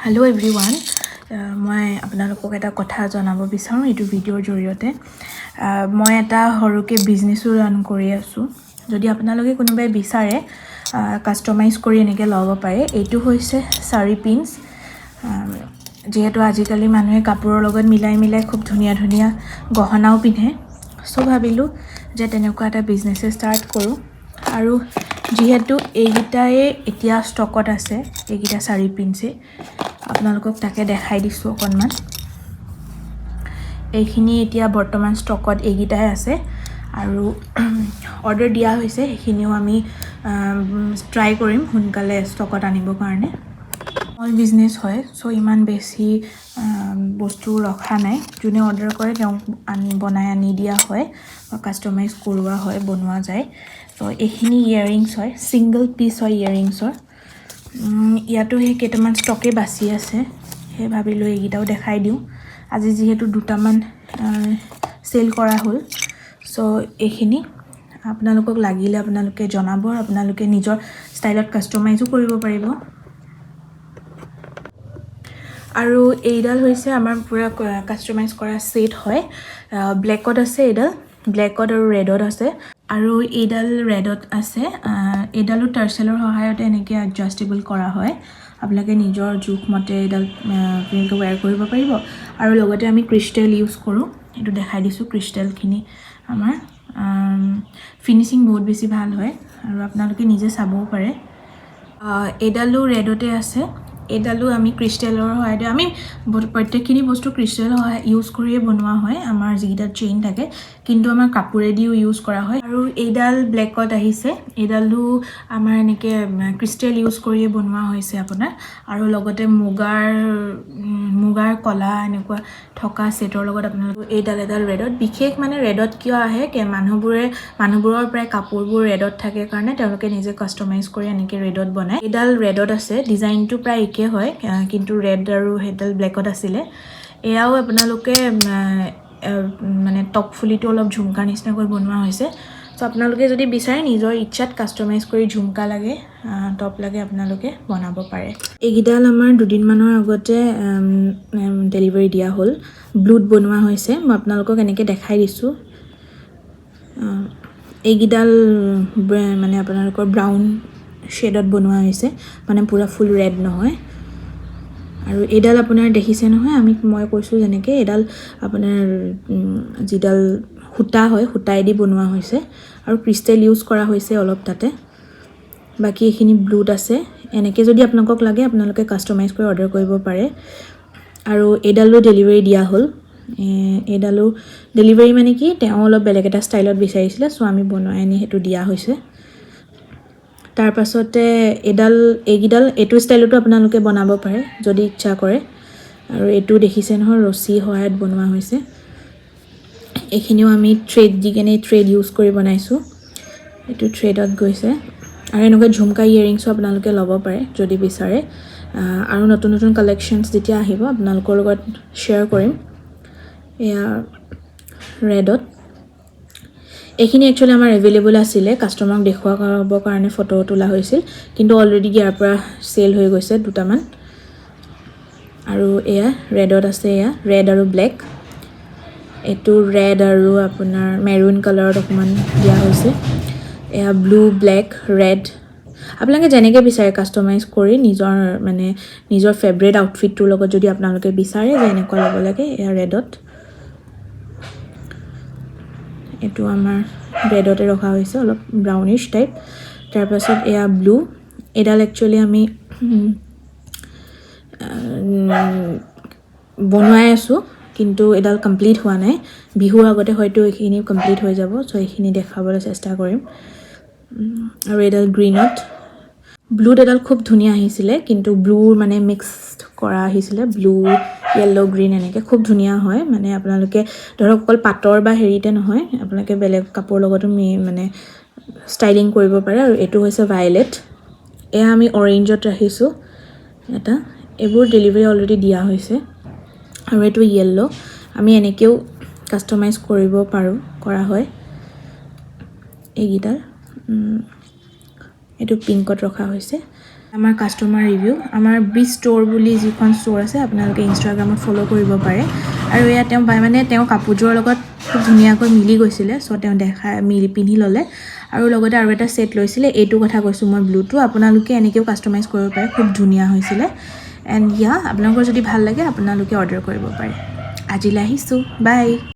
Hello' everyone, মই আপোনালোকক এটা কথা জনাব বিচাৰোঁ এইটো ভিডিঅ'ৰ জৰিয়তে। মই এটা সৰুকৈ বিজনেছো ৰান কৰি আছোঁ। যদি আপোনালোকে কোনোবাই বিচাৰে, কাষ্টমাইজ কৰি এনেকৈ ল'ব পাৰে। এইটো হৈছে শাৰী পিনছ। যিহেতু আজিকালি মানুহে কাপোৰৰ লগত মিলাই মিলাই খুব ধুনীয়া ধুনীয়া গহনাও পিন্ধে, চ' ভাবিলোঁ যে তেনেকুৱা এটা বিজনেছে ষ্টাৰ্ট কৰোঁ। আৰু যিহেতু এইকেইটাই এতিয়া ষ্টকত আছে, এইকেইটা শাৰী পিনছেই আপোনালোকক তাকে দেখাই দিছোঁ অকণমান। এইখিনি এতিয়া বৰ্তমান ষ্টকত এইকেইটাই আছে আৰু অৰ্ডাৰ দিয়া হৈছে, সেইখিনিও আমি ট্ৰাই কৰিম সোনকালে ষ্টকত আনিবৰ কাৰণে। স্মল বিজনেছ হয়, চ' ইমান বেছি বস্তু ৰখা নাই। যোনে অৰ্ডাৰ কৰে, তেওঁক আনি বনাই আনি দিয়া হয় বা কাষ্টমাইজ কৰোৱা হয়, বনোৱা যায়। ত' এইখিনি ইয়েৰিংছ হয়, ছিংগল পিচ হয় ইয়েৰিংছৰ। ইয়াতো সেই কেইটামান ষ্টকে বাচি আছে, সেই ভাবিলোঁ এইকেইটাও দেখাই দিওঁ। আজি যিহেতু দুটামান চেল কৰা হ'ল। চ' এইখিনি আপোনালোকক লাগিলে আপোনালোকে জনাব। আপোনালোকে নিজৰ ষ্টাইলত কাষ্টমাইজো কৰিব পাৰিব। আৰু এইডাল হৈছে আমাৰ পূৰা কাষ্টমাইজ কৰা ছেট হয়। ব্লেকত আছে, এইডাল ব্লেকত আৰু ৰেডত আছে আৰু এইডাল ৰেডত আছে। এইডালো টাৰ্চেলৰ সহায়তে এনেকৈ এডজাষ্টেবল কৰা হয়। আপোনালোকে নিজৰ জোখমতে এইডাল আপোনালোকে ৱেৰ কৰিব পাৰিব। আৰু লগতে আমি ক্ৰিষ্টেল ইউজ কৰোঁ, এইটো দেখাই দিছোঁ। ক্ৰিষ্টেলখিনি আমাৰ ফিনিচিং বহুত বেছি ভাল হয় আৰু আপোনালোকে নিজে চাবও পাৰে। এইডালো ৰেডতে আছে। এইডালো আমি ক্ৰিষ্টেলৰ সহায়তে, আমি প্ৰত্যেকখিনি বস্তু ক্ৰিষ্টেল সহায় ইউজ কৰিয়ে বনোৱা হয় আমাৰ যিকেইটা চেইন থাকে, কিন্তু আমাৰ কাপোৰেদিও ইউজ কৰা হয়। আৰু এইডাল ব্লেকত আহিছে। এইডালো আমাৰ এনেকৈ ক্ৰিষ্টেল ইউজ কৰিয়ে বনোৱা হৈছে আপোনাৰ। আৰু লগতে মুগাৰ কলা এনেকুৱা থকা ছেটৰ লগত আপোনালোক এইডাল এডাল ৰেডত। বিশেষ মানে ৰেডত কিয় আহে? মানুহবোৰৰ প্ৰায় কাপোৰবোৰ ৰেডত থাকে কাৰণে তেওঁলোকে নিজে কাষ্টমাইজ কৰি এনেকৈ ৰেডত বনায়। এইডাল ৰেডত আছে, ডিজাইনটো প্ৰায় একে হয়, কিন্তু ৰেড আৰু সেইডাল ব্লেকত আছিলে। এয়াও আপোনালোকে মানে টপ ফুলিটো অলপ ঝুমকাৰ নিচিনাকৈ বনোৱা হৈছে। চ' আপোনালোকে যদি বিচাৰে, নিজৰ ইচ্ছাত কাষ্টমাইজ কৰি ঝুমকা লাগে, টপ লাগে, আপোনালোকে বনাব পাৰে। এইকেইডাল আমাৰ দুদিনমানৰ আগতে ডেলিভাৰী দিয়া হ'ল। ব্লুত বনোৱা হৈছে। মই আপোনালোকক এনেকৈ দেখাই দিছোঁ। এইকেইডাল মানে আপোনালোকৰ ব্ৰাউন শ্বেডত বনোৱা হৈছে, মানে পূৰা ফুল ৰেড নহয়। আৰু এইডাল আপোনাৰ দেখিছে নহয়, মই কৈছোঁ যেনেকৈ এইডাল আপোনাৰ যিডাল সূতা হয়, সূতাইদি বনোৱা হৈছে আৰু ক্ৰিষ্টেল ইউজ কৰা হৈছে অলপ তাতে। বাকী এইখিনি ব্লুত আছে। এনেকৈ যদি আপোনালোকক লাগে, আপোনালোকে কাষ্টমাইজ কৰি অৰ্ডাৰ কৰিব পাৰে। আৰু এইডালো ডেলিভাৰী দিয়া হ'ল। এইডালো ডেলিভাৰী মানে কি, তেওঁ অলপ বেলেগ এটা ষ্টাইলত বিচাৰিছিলে, চ' আমি বনাই আনি সেইটো দিয়া হৈছে। তাৰপাছতে এইডাল, এইকেইডাল এইটো ষ্টাইলতো আপোনালোকে বনাব পাৰে যদি ইচ্ছা কৰে। আৰু এইটো দেখিছে নহয়, ৰছী সহায়ত বনোৱা হৈছে। এইখিনিও আমি থ্ৰেড দি কেনে, থ্ৰেড ইউজ কৰি বনাইছোঁ। এইটো থ্ৰেডত গৈছে। আৰু এনেকুৱা ঝুমকা ইয়েৰিংছো আপোনালোকে ল'ব পাৰে যদি বিচাৰে। আৰু নতুন নতুন কালেকশ্যনছ যেতিয়া আহিব, আপোনালোকৰ লগত শ্বেয়াৰ কৰিম। এয়া ৰেডত। এইখিনি একচুৱেলি আমাৰ এভেইলেবল আছিলে, কাষ্টমাৰক দেখুৱাবৰ কাৰণে ফটো তোলা হৈছিল, কিন্তু অলৰেডি ইয়াৰ পৰা চেল হৈ গৈছে দুটামান। আৰু এয়া ৰেডত আছে। এয়া ৰেড আৰু ব্লেক। এইটো ৰেড আৰু আপোনাৰ মেৰুণ কালাৰত অকণমান দিয়া হৈছে। এয়া ব্লু, ব্লেক, ৰেড। আপোনালোকে যেনেকৈ বিচাৰে কাষ্টমাইজ কৰি নিজৰ মানে নিজৰ ফেভৰেট আউটফিটটোৰ লগত যদি আপোনালোকে বিচাৰে যে এনেকুৱা ল'ব লাগে। এয়া ৰেডত। এইটো আমাৰ ৰেডতে ৰখা হৈছে, অলপ ব্ৰাউনিছ টাইপ। তাৰপাছত এয়া ব্লু। এইডাল একচুৱেলি আমি বনোৱাই আছোঁ, কিন্তু এইডাল কমপ্লিট হোৱা নাই। বিহুৰ আগতে হয়তো এইখিনি কমপ্লিট হৈ যাব। চ' এইখিনি দেখাবলৈ চেষ্টা কৰিম। আৰু এইডাল গ্ৰীণত। ব্লুত এডাল খুব ধুনীয়া আহিছিলে, কিন্তু ব্লুৰ মানে মিক্সড কৰা আহিছিলে, ব্লু, য়েল্ল', গ্ৰীণ এনেকৈ খুব ধুনীয়া হয়। মানে আপোনালোকে ধৰক অকল পাটৰ বা হেৰিতে নহয়, আপোনালোকে বেলেগ কাপোৰৰ লগতো মানে ষ্টাইলিং কৰিব পাৰে। আৰু এইটো হৈছে ভায়লেট। এয়া আমি অৰেঞ্জত ৰাখিছোঁ এটা। এইবোৰ ডেলিভাৰী অলৰেডি দিয়া হৈছে। আৰু এইটো য়েল্ল'। আমি এনেকৈও কাষ্টমাইজ কৰিব পাৰোঁ, কৰা হয়। এইকেইডাল এইটো পিংকত ৰখা হৈছে। আমাৰ কাষ্টমাৰ ৰিভিউ। আমাৰ ব্ৰিজ ষ্ট'ৰ বুলি যিখন ষ্ট'ৰ আছে, আপোনালোকে ইনষ্টাগ্ৰামত ফ'ল' কৰিব পাৰে। আৰু এয়া তেওঁ বাই, মানে তেওঁ কাপোৰযোৰৰ লগত খুব ধুনীয়াকৈ মিলি গৈছিলে। চ' তেওঁ দেখাই মিলি পিন্ধি ল'লে আৰু লগতে আৰু এটা ছেট লৈছিলে। এইটো কথা কৈছোঁ মই, ব্লুটো। আপোনালোকে এনেকৈও কাষ্টমাইজ কৰিব পাৰে, খুব ধুনীয়া হৈছিলে। এণ্ড ইয়া, আপোনালোকৰ যদি ভাল লাগে, আপোনালোকে অৰ্ডাৰ কৰিব পাৰে। আজিলৈ আহিছোঁ, বাই।